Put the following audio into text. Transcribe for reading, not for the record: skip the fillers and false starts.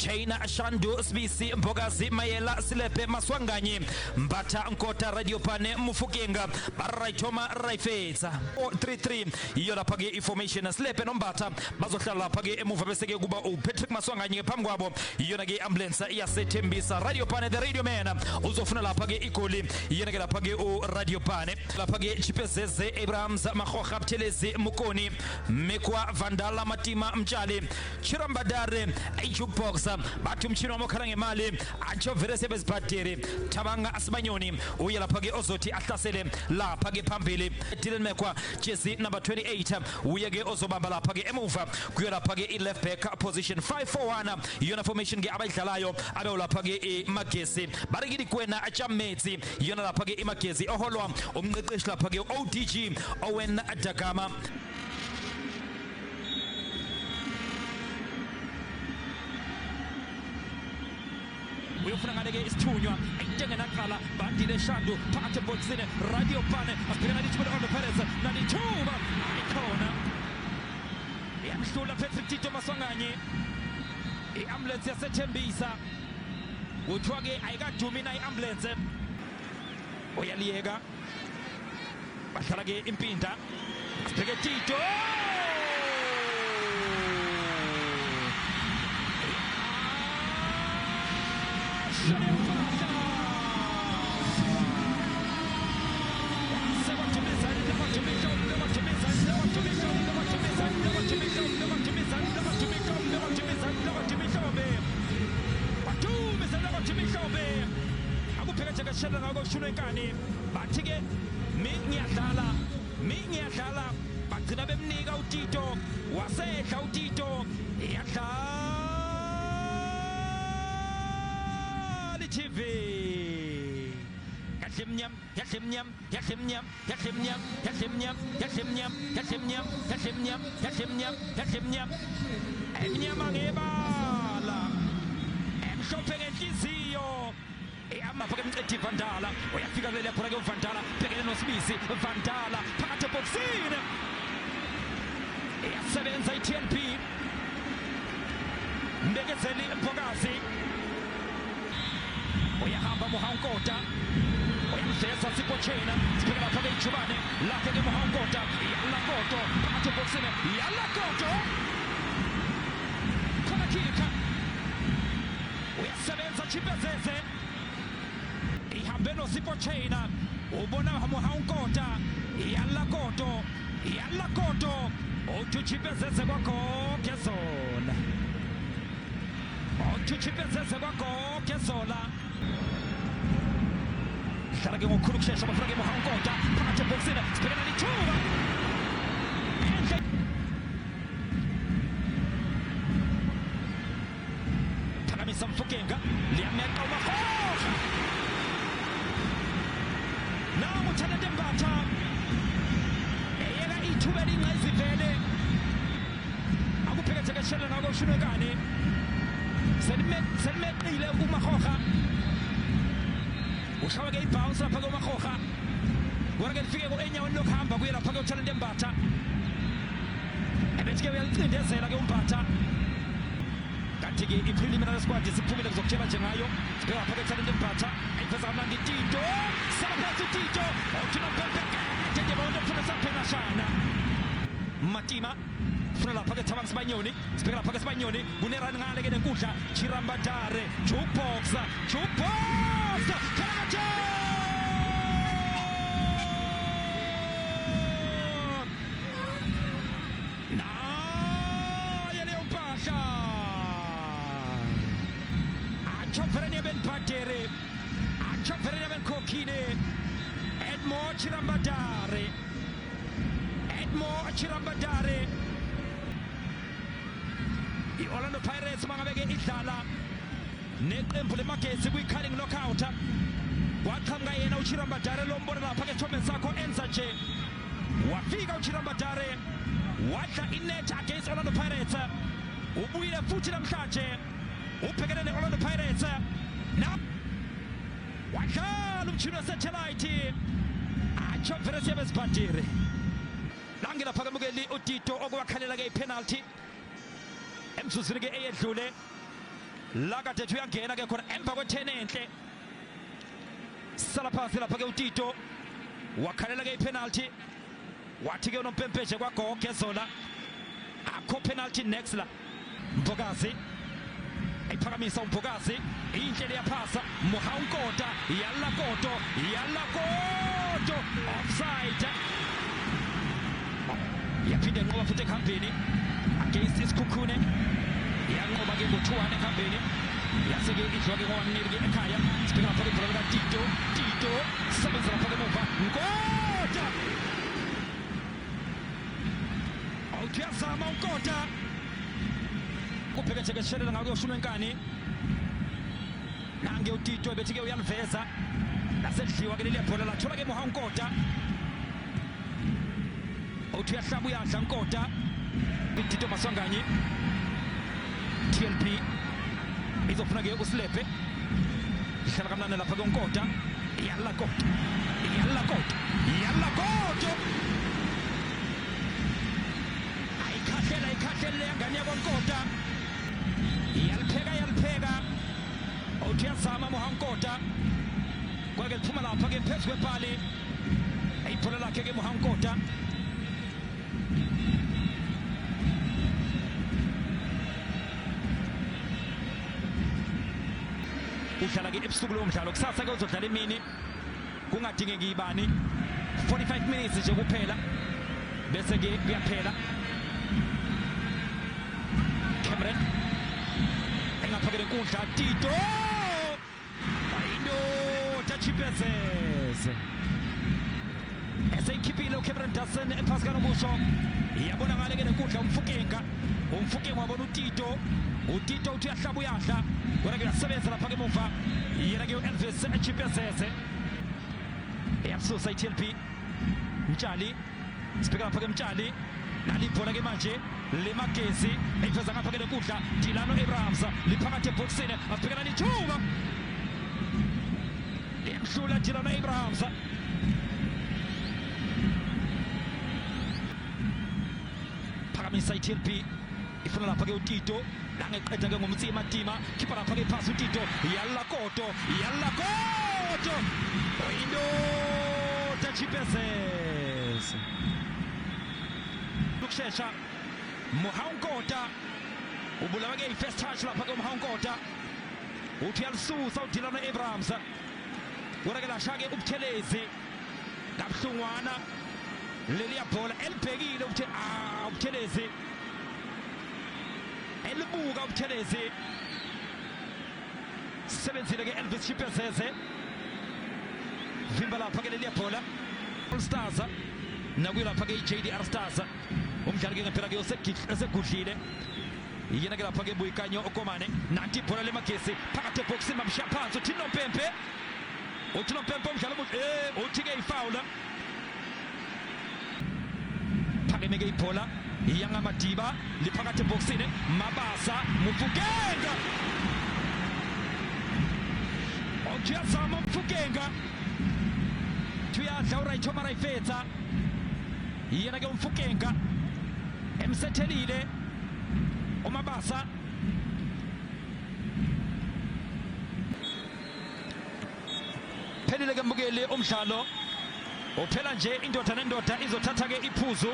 China Shandu Sibisi Mbokazi Mayela Silepe Maswanganyi Mbatha Nkota Radio Pane Mufukenga Barayithoma Rayifetsa 433 iyo lapha ke information. Silepe noMbatha bazohlala lapha ke emuva, bese ke kuba uPatrick Maswanganyi phambi kwabo. Iyona ke ambulance iyasethembisa. Radio Pane the radio man uzofuna lapha ke igoli. Iyona ke lapha ke u Radio Pane lapha ke Chipezeze Abrahams Mahoga Buthelezi Mukoni Mekwa Vandala Matima Mtshali Chirambadare jukebox bathi umshini wamokhala ngemali atsho vele sebezibhadiri. Thabanga Asibanyoni uye lapha ke ozothi ahlasele lapha ke phambili. Dylan Mekwa jersey number 28 uye ke ozobamba lapha ke emuva kuyo lapha ke i-left back position. 541 iyona formation ke abayidlalayo abe lapha ke iMagesi barikidi kwena Chametsi. Iyona lapha ke iMagesi oholwa umqeqeshi lapha ke ODG Owen Dagama. Uyofuna ngale ke isithunywa engenaqala Bandile Shandu phakathi ebhokisini. Radio Pane asibhekana lithuba le-Orlando Pirates, nalithuba ikhona, iyamhlula Patrick Tito Maswanganyi. I-ambulance yasethembisa kuthiwa ke ayikadumi na i-ambulance. Uyaliyeka, badlala ke impinda, sibheke Tito. Akupheka ngako kushunwe inkani, bathi ke mi ngiyadlala, mi ngiyadlala, bagcina bemnika uTito, wasedla uTito, iyadlala i-TV, yadla emnyama, yadla emnyama, yadla emnyama, yadla emnyama, yadla emnyama, yadla emnyama, yadla emnyama, yadla emnyama, yadla emnyama, yadla emnyama, emnyama ngebala, emhlophe ngenhliziyo. Amapha ke Mcedi Vandala uyafika kuleli bhola ke uVandala bhekene noSibisi. Vandala phakathi ebhokisini, iyasebenza i-TNB. Mbekezeli Mbokazi uyahamba, Muhankota uyamveza Sipho Chaine, sibheke lapha ke ijubane lakhe ke Muhankota, yalla koto phakathi ebhokisini, yalla koto khona khikha, uyasebenza Chipezeze, ihambe noSipho Chaine, ubona Muhankota, yalla koto, yalla koto, uthi uChipezeze kwagoge zona, uthi uChipezeze kwagoge zola. Dlala ke ngokukhulu ukushesha, bafuna ke Muhankota phakathi ebhokisini, sibhekana lithuba enhle, phakamisa Mfukenga, liyameqa uMahoha, nangu Thalente Mbatha eyeka ithuba elingqayizivele. Akuphekethekeshela ngako ushunwekane, selimeqile uMahoha, ushawa ke i-bounce lapha ke uMahoha, kodwa ke lifike enyaweni lokuhamba kuye lapha ke uThalente Mbatha, ebethi ke uyalicindezela ke uMbatha. Kanti ke i-preliminary squad siphumile, kuzokutshela nje ngayo. Sibheka lapha ke Thalente Mbatha, ayiveza kamnandi Tito, sala phansi Tito, uthi nompempekete nje bonke ufuna saphengashana Matima funa lapha ke Thabang Sibanyoni, sibheka lapha ke Sibanyoni, kunerani ngale ke nenkundla. Chirambadare jukebox, jukebox Khalakaje naye leyo mpahla achovereni benibhadere, achovereni benikhokhile. Edmore Chirambadare, Edmore Chirambadare. I-Orlando Pirates mangabe ke idlala neqembu leMagesi kwi-Carling Knockout, kwaqhamuka yena uChirambadare lo mbona lapha ke esithombeni sakho. Enza nje wafika uChirambadare wadla inet against Orlando Pirates, ubuyile futhi namhlanje ubhekene ne-Orlando Pirates na wadlala umshini wesatellite atsho vele siyabe sibhadire lange lapha kamukeli uTito okwakhalela ke ipenalty emzuzwini ke eyedlule. La kade ethi uyangena ke khona emva kwe-10 enhle. Sala phansi lapha ke uTito. Wakhalela ke ipenalty. Wathi ke unompempeje kwagogo ezola. Akho penalty next la. Mbokazi. Ayiphakamisa uMbokazi. Inhle leyaphasa. Mohaunkota. Yalla koto. Yalla koto. Offside. Yaphinde nqoba futhi ekuhambeni against isikhukhune. Yanqoba ke ngo-2-1 ekuhambeni. Yase-ke idliwa ke ngo-1-0 ke ekhaya. Sibheka lapha ke ibhola likaTito. Tito sebenza lapha ke emuva. Nkota. Awuthi uyazama uNkota. Kubheke nje ke sishelela ngako kuyoshunwa inkani. Nange uTito ebethi ke uyaliveza. Lasedliwa ke leli bhola lathola ke Mohau Nkota. Uthi uyahlaba uyadla Nkota. Tito Maswanganyi. TLP izofuna ke uSilepe. Ihlala kamnandi lapha ke uNkota. Yalla Koto. Yalla Koto. Yalla Koto. Ayikhahlela ikhahlela leyangane yakwaNkota. Iyalipheka iyalipheka. Uthi uyazama Mohau Nkota. Kwake liphuma lapha ke phezu kwepali. Ibhola lakhe ke Mohau Nkota. Udlala ke ebusuku lowo mdlalo, kusasa ke uzodlala emini kungadingeki ibani 45 minutes nje kuphela bese ke kuyaphela. Cameron engaphakele inkundla Tito indoda Chipezeze eseyikhiphile uCameron Dawson ephasi kanokusho. Iyabona ngale ke lenkundla uMfukenga. UMfukenga wabona uTito. UTito uthi uyahlaba uyadla. Kodwa ke uyasebenza lapha ke emuva. Yena ke uElvis Chipezeze. Eyasusa iTLP. Mtshali. Sibheka lapha ke Mtshali. Nali ibhola ke manje lemagezi eyiveza ngapha ke lenkundla Dilano Abrahams liphakathi ebhokisini asibhekana nethuba. Liyamhlula Dilano Abrahams. Phakamisa iTLP ifuna lapha ke uTito langeqeda ke ngomtsima Tima khipha lapha ke phasi uTito yalla koto yalla koto indoda Chipezeze ukushesha Mohau Nkota ubulawa ke i-first touch lapha ke Mohau Nkota uthi uyalisusa uDilano Abrahams kodwa ke lasha ke uButhelezi kabuhlungwana leliya bhola elibhekile ukuthi uButhelezi elibuka uButhelezi sebenzile ke Elvis Chipezeze vimba lapha ke leliya bhola All Stars nakuyo lapha ke i-JDR Stars umdlali ke ngempela ke osegudlile yena ke lapha ke Buikanyo Okomane nanti ibhola lemagesi phakathi ebhokisini bamshiya phansi uthi Nompempe uthi Nompempe umdlalo uthi ke ifawula phakeme ke ibhola Yangamadiba liphakathi ebhokisini Mabasa Mfukenga uyazama Mfukenga uyadla uRayithoma Rayifetsa yena ke uMfukenga emsethelile uMabasa phelile ke mbukeli umdlalo uphela nje indoda nendoda izothatha ke iphuzu.